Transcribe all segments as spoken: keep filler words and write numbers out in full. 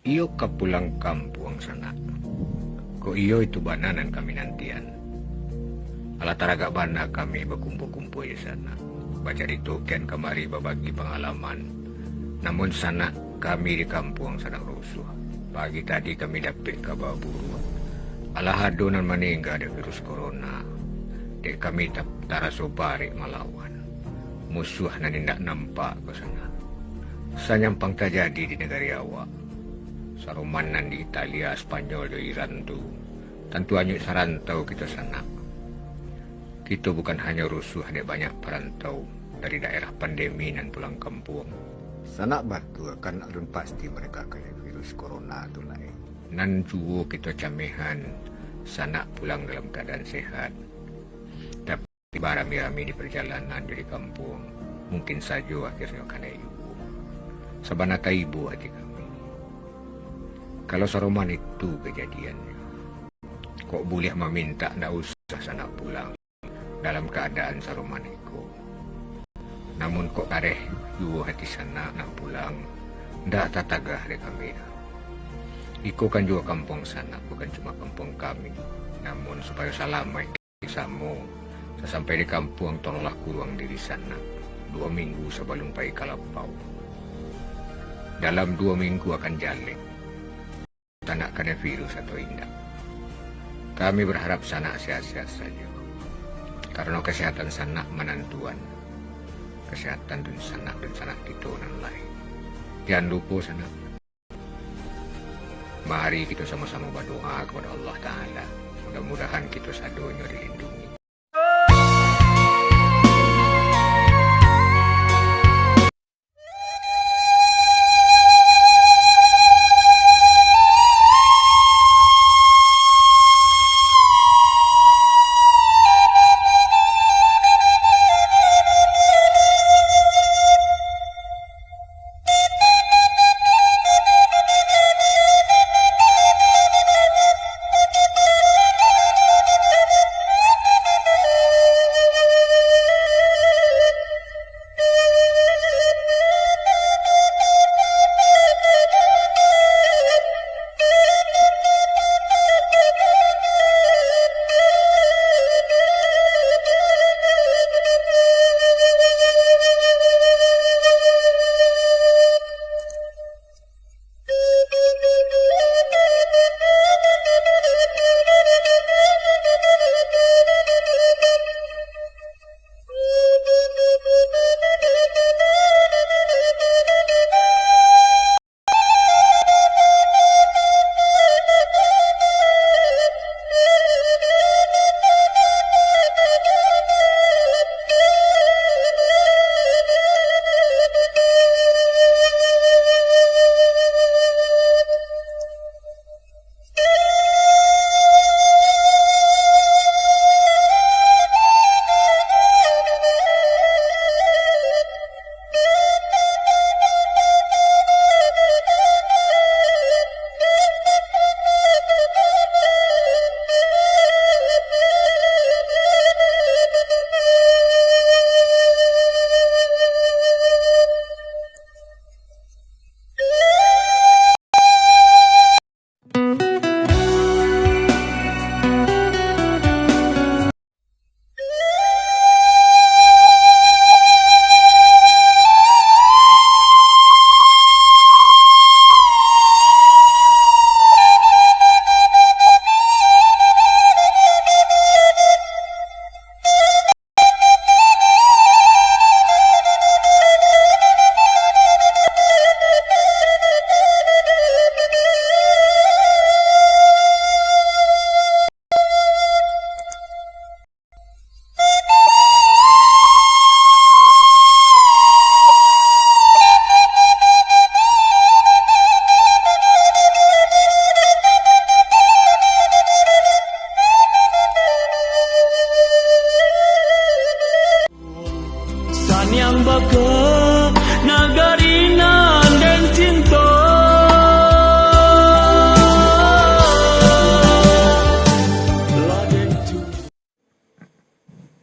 Iyo ka pulang kampuang, sanak. Kok iyo itu bana nan kami nantian. Alah taragak bana kami bakumpua-kumpua di sanak, bacarito kian kamari, babagi pangalaman. Namun sanak, kami di kampuang sadang rusuah. Pagi tadi kami dapek kaba buruak. Alah ado nan maningga dek virus corona. Dek kami ta-, taraso barek malawan musuah nan indak nampak ko sanak. Sanyampang tajadi di nagari awak. Saroman nan di Italia, Spanyol, jo Iran tu, tantu anyuik sarantau kito sanak. Kito bukan hanyo rusuah dek banyak parantau dari daerah pandemi nan pulang kampuang. Sanak batua kan alun pasti mereka kanai virus corona tu lai. Nan juo kito camehan, sanak pulang dalam kaadaan sehat. Tapi barami-rami di parjalanan jo di kampuang, mungkin sajo akhirnyo kanai juo. Sabana taibo ati kami. Kalau saroman itu kajadiannyo, kok buliah mamintak ndak usah sanak pulang dalam kaadaan saroman iko. Namun kok kareh juo hati sanak nak pulang, ndak tatagah dek kami doh. Iko kan juo kampuang sanak, bukan cuma kampuang kami. Namun supayo salamaik samo, sasampai di kampuang tolonglah kuruang diri sanak duo minggu sabalun pai ka lapau. Dalam duo minggu akan jaleh. Sanak kanai virus atau indak. Kami berharap sanak sehat-sehat sajo. Karano kesehatan sanak manantuan kesehatan dunsanak-dunsanak kito nan lain. Jan lupo sanak. Mari kito samo-samo badoa kapado Allah Ta'ala. Mudah-mudahan kito sadonyo dilindungi. Saniang baka nagari nan den cinto.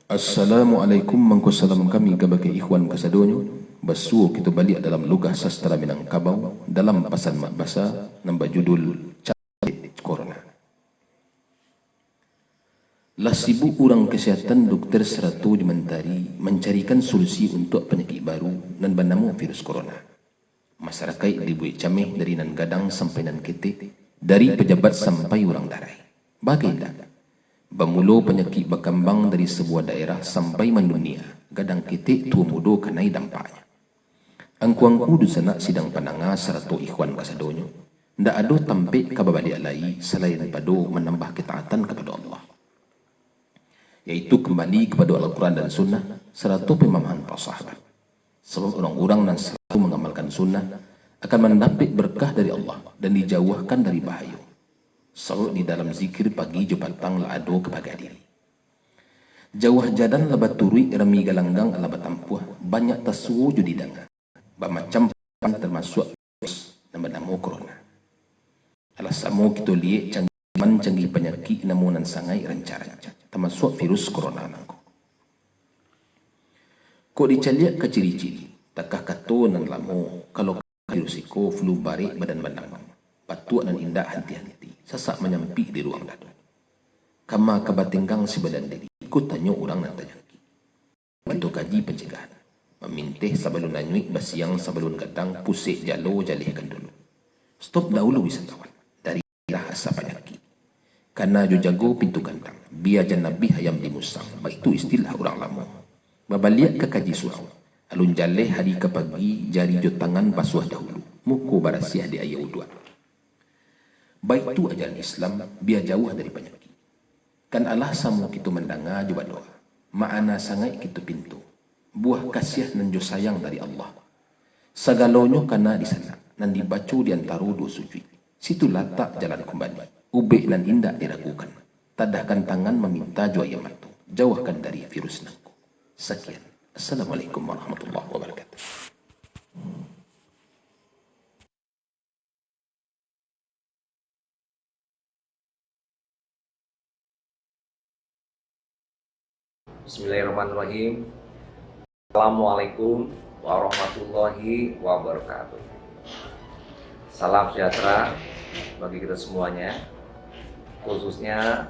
Assalamualaikum, mangko salam kami kabake ikhwan kasadonyo. Basuo kito baliak dalam lugah sastra Minangkabau. dalam pasan Mak Basa nan bajudul Cacek Corona. Lah sibuk urang kesehatan, dokter sarato jo mantari mancarikan solusi untuak panyakik baru nan banamo virus corona. Masarakaik dibuek cameh dari nan gadang sampai nan ketek, dari pajabat sampai urang darai. Bagai indak? Bamulo panyakik bakambang dari sabuah daerah sampai mandunia, gadang ketek tuo mudo kanai dampaknyo. Angku-angku dunsanak sidang pandanga sarato ikhwan kasadonyo, ndak ado tampek ka babaliak lai salain pado manambah ketaatan kapado Allah, yaitu kambali kapado Al-Quran dan Sunnah, sarato pamamahan para sahabat. Sabab urang-urang nan salalu mangamalkan sunnah akan mandapek berkah dari Allah dan dijauahkan dari bahayo. Sabab di dalam zikir pagi jo patang lah ado kabagai diri. Jauah jalan lah baturuik, rami galanggang lah batampuah, banyak tasuo jo didanga. Bamacam pan tamasuak virus nan banamo corona. Alah samo kito liek canggih, canggih panyakik namo nan sangaik rancak-rancak, tamasuak virus corona nangko. Kok dicaliak ka ciri-ciri, takah kato nan lamo, kalau virus iko flu barek badan banang, batuak nan indak hanti-hanti, sasak manyampik di ruang dado. Kama ka batenggang si badan diri, iko tanyo urang nan tajangkik. Bantu kaji pancegahan. Maminteh sabalun anyuik, basiang sabalun gadang, pusek jalo jalehkan dulu. Stop dahulu wisatawan dari daerah asa panyakik. Kana jo jago pintu gandang, bia jan abih ayam dimusang, baitu istilah urang lamo. Babaliak ka kaji surau, alun jaleh ari ka pagi, jari jo tangan basuah dahulu, muko barasiah di aia uduak. Baitu ajaran Islam, bia jauah dari panyakik. Kan alah samo kito mandanga jo badoa, ma'ana sangaik kito pinto, buah kasiah nan jo sayang dari Allah. Sagalonyo kana di sanak, nan dibaco di antaro duo sujuik. Situ latak jalan kumbali, ubek nan indak diragukan. Tadahkan tangan maminta jo aia mato, jauahkan dari virus nangko. Sakian. Assalamualaikum warahmatullahi wabarakatuh. Bismillahirrahmanirrahim. Assalamualaikum warahmatullahi wabarakatuh. Salam sejahtera bagi kita semuanya, khususnya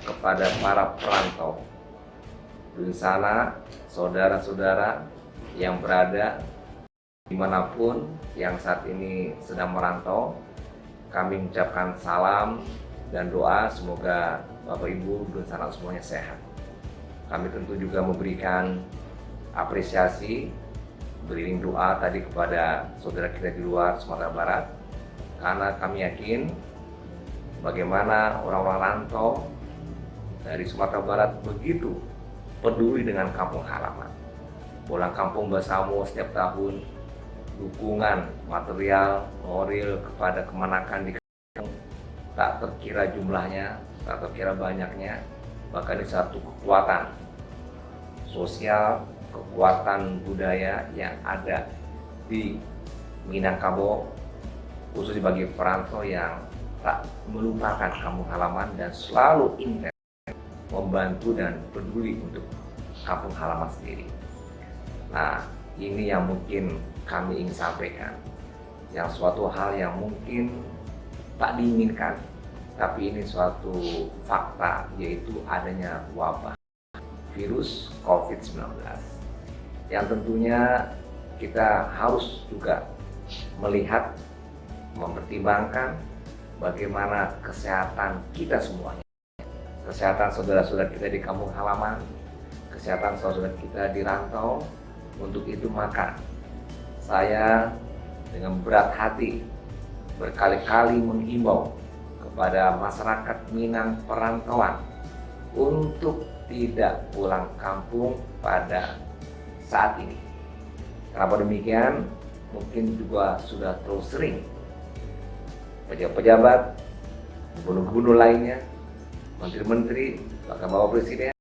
kepada para perantau, dunsanak, saudara-saudara yang berada dimanapun yang saat ini sedang merantau. Kami mengucapkan salam dan doa semoga Bapak Ibu dunsanak semuanya sehat. Kami tentu juga memberikan apresiasi, beriring doa tadi kepada saudara kita di luar Sumatera Barat, karena kami yakin bagaimana orang-orang rantau dari Sumatera Barat begitu peduli dengan kampung halaman. Pulang kampung bersama setiap tahun, dukungan material, moral kepada kemanakan di kampung tak terkira jumlahnya, tak terkira banyaknya, bahkan ini satu kekuatan sosial, kekuatan budaya yang ada di Minangkabau, khusus bagi perantau yang tak melupakan kampung halaman dan selalu intens membantu dan peduli untuk kampung halaman sendiri. Nah, ini yang mungkin kami ingin sampaikan. Yang suatu hal yang mungkin tak diinginkan, tapi ini suatu fakta, yaitu adanya wabah virus covid sembilan belas. Yang tentunya kita harus juga melihat, mempertimbangkan bagaimana kesehatan kita semuanya. Kesehatan saudara-saudara kita di kampung halaman, kesehatan saudara kita di rantau. Untuk itu maka, saya dengan berat hati berkali-kali menghimbau kepada masyarakat Minang perantauan untuk tidak pulang kampung pada saat ini. Kenapa demikian? Mungkin juga sudah terlalu sering pejabat-pejabat, gubernur-gubernur lainnya, menteri-menteri, bahkan Bapak Presiden